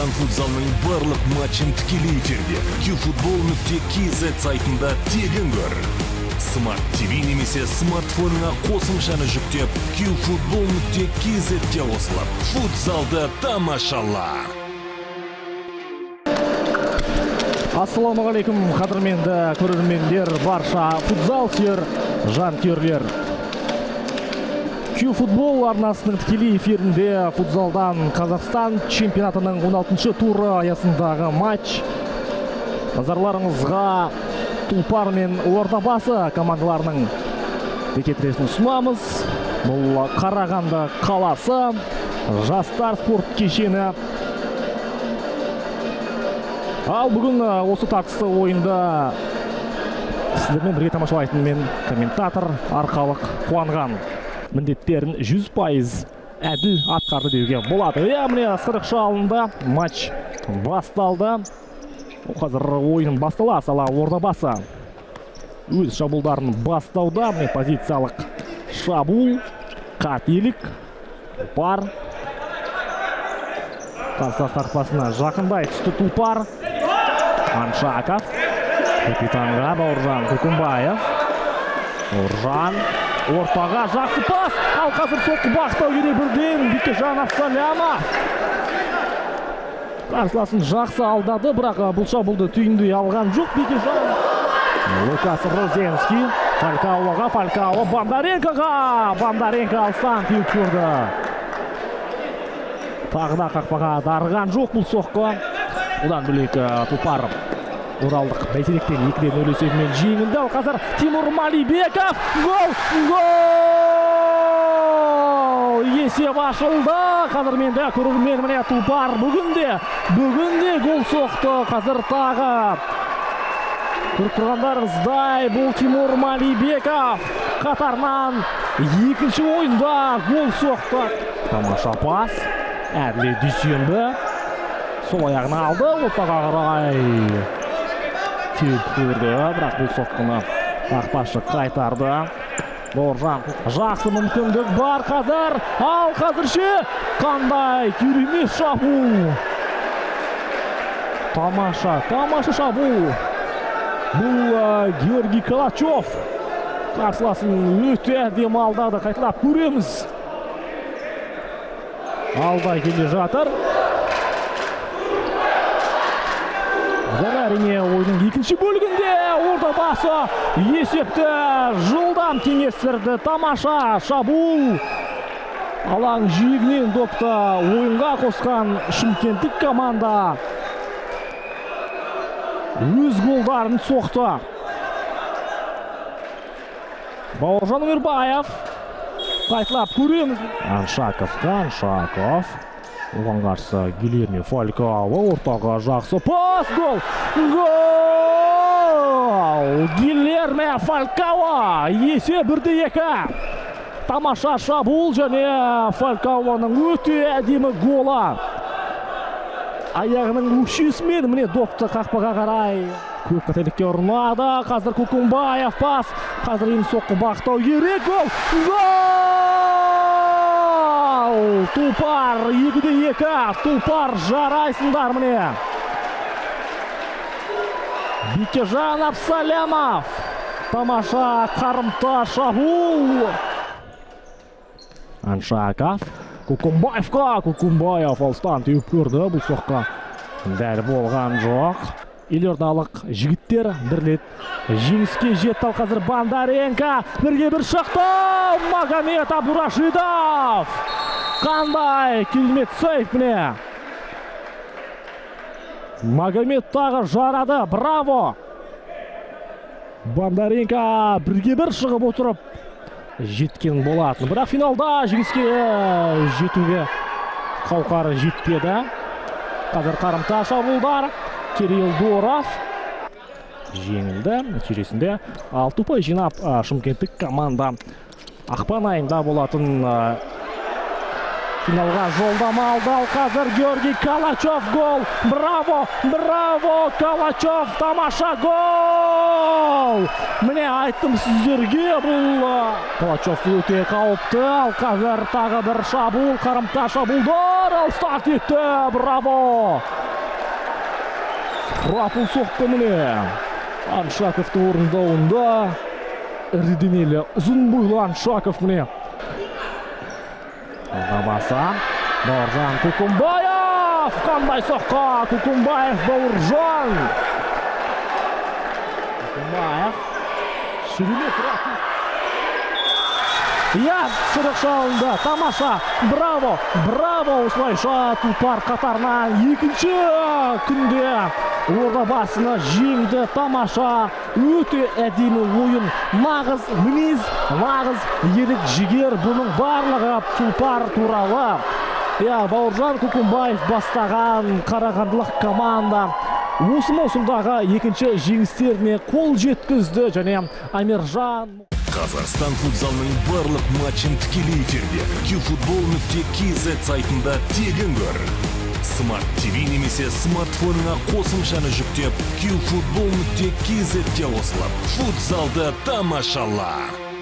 Қазақстан футзалының барлық матчын тікелей эфирде qfootball.kz сайтында тегін көр. Smart TV немесе смартфоныңа қосымшаны жүктеп, qfootball.kz-те қосылып, футзалды тамашала. Ассалаумағалейкум, қадірменді көрермендер, барша футзал сүйер жанкүйерлер. Q-футбол арнасының тікелей эфирінде футзалдан Қазақстан чемпионатының 16-шы туры аясындағы матч. Назарларыңызға Тұлпар мен Ордабасы командаларының текетіресін ұсынамыз. Бұл Қарағанды қаласы, Жастар спорт кешені. Ал бүгін осы тартысты ойында сіздермен бірге тамашалайтын мен, комментатор Арқалық Қуанған, міндеттерін 100% әділ атқарды деуге болады. Иә, міне, сырық шалында матч басталды. Қазір ойын бастала сала Ордабасы өз шабуылдарын бастауда. Міне, позициялық шабуыл, қателік бар. Қарсылас қақпасына жақындай түсті Тұлпар. Аншаков капитанға, Бауыржан Көкімбаев. Бауыржан ортаға, жақсы пас. Ал қазір соққы бағыттау керек бірден Бекежан Абсалямов. Қарсыласын жақсы алдады, бірақ бұл шабуылды түйіндей алған жоқ Бекежан. Лукас Розенский Фалькаоға, Фалькао Бондаренкоға. Бондаренко алыстан теуіп көрді. Тағы да қақпаға дарыған жоқ бұл соққы. Одан бөлек Тұлпар оралдық Бәйтеректен 2-0 есебімен жеңілді. Ал қазір Тимур Малибеков, гол, гол! Есеп ашылды. Қадірменді көрермен, міне, Тұлпар бүгін де гол соқты. Қазір тағы көріп тұрғандарыңыздай, бұл Тимур Малибеков қатарынан екінші ойында гол соқты. Тамаша пас. Әділет Дүйсенбі сол аяғына алды, ортаға қарай теуіп көрді, бірақ бұл соққыны қақпашы қайтарды. Бауыржан, жақсы мүмкіндік бар қазір. Ал қазірше қандай керемет шабуыл! Тамаша, тамаша шабуыл. Бұл Георгий Калачев қарсыласын өте әдемі алдады. Қайталап көреміз. Алда келе жатыр. Және, әрине, ойынның екінші бөлігінде Ордабасы есепті жылдам теңестірді. Тамаша шабуыл. Алаң жиегінен допты ойынға қосқан шымкенттік команда өз голдарын соқты. Бауыржан Өмірбаев, қайталап көреміз. Аншаковқа, Аншаков. Оған қарсы Гильерме Фалькао, ортаға жақсы пас, гол! Гол! Гильерме Фалькао! Есеп 1-2. Тамаша шабуыл және Фалькаоның өте әдемі голы. Аяғының өкшесімен, міне, допты қақпаға қарай көп қателікке ұрынады. Қазір Көкімбаев пас. Қазір енді соққы бағыттау керек. Гол! Гол! Тұлпар 2-2. Тұлпар, жарайсыңдар, міне. Бекежан Абсалямов. Тамаша қарымта шабуыл. Аншаков. Көкімбаевқа, Көкімбаев алыстан теуіп көрді, бұл соққы дәл болған жоқ. Елордалық жігіттер бір рет жеңіске жетті. Ал қазір Бондаренко бірге бір шықты. Магомед Абдурашидов. Қандай керемет сейв, міне. Магомед тағы жарады. Браво! Бондаренко бірге бір шығып отырып жеткен болатын. Бірақ финалда жеңіске жетуге қауқары жетпеді. Қазір қарымта шабуылдар. Кирилл Доров жеңілді. Нәтижесінде 6 ұпай жинап, шымкенттік команда ақпан айында болатын финалға жолдама алды. Ал қазір Георгий Калачев, гол! Браво! Браво! Калачев, тамаша гол! Вау! Міне, айттым сіздерге, бұл Палачев өте қауіпті. Ал қазір тағы бір шабуыл, қарымта шабуылдар алыстан кетті. Браво! Сұрапыл соққы, міне. Аншаковтың орындауында, ірі денелі, ұзын бойлы Аншаков, міне. Алға. Бауыржан Кукумбаев! Қандай соққы! Кукумбаев Бауыржан! Кукумбаев. Шүреме тұратын. Иә, сырық шалынды. Тамаша! Браво! Браво! Осылайша Тұлпар қатарынан екінші күнде Ордабасыны жеңді. Тамаша! Өте әдемі ойын. Нағыз мінез, нағыз ерік жігер. Бұның барлығы Тұлпар туралы. Иә, Бауыржан Кукумбаев бастаған қарағандылық команда осы маусымдағы екінші жеңістеріне қол жеткізді және Амиржан Қазақстан футзалының барлық матчын тікелей эфирде qfootball.kz сайтында тегін көр. Смарт ТВ немесе смартфоныңа қосымшаны жүктеп, qfootball.kz-те қосылып, футзалды тамашала.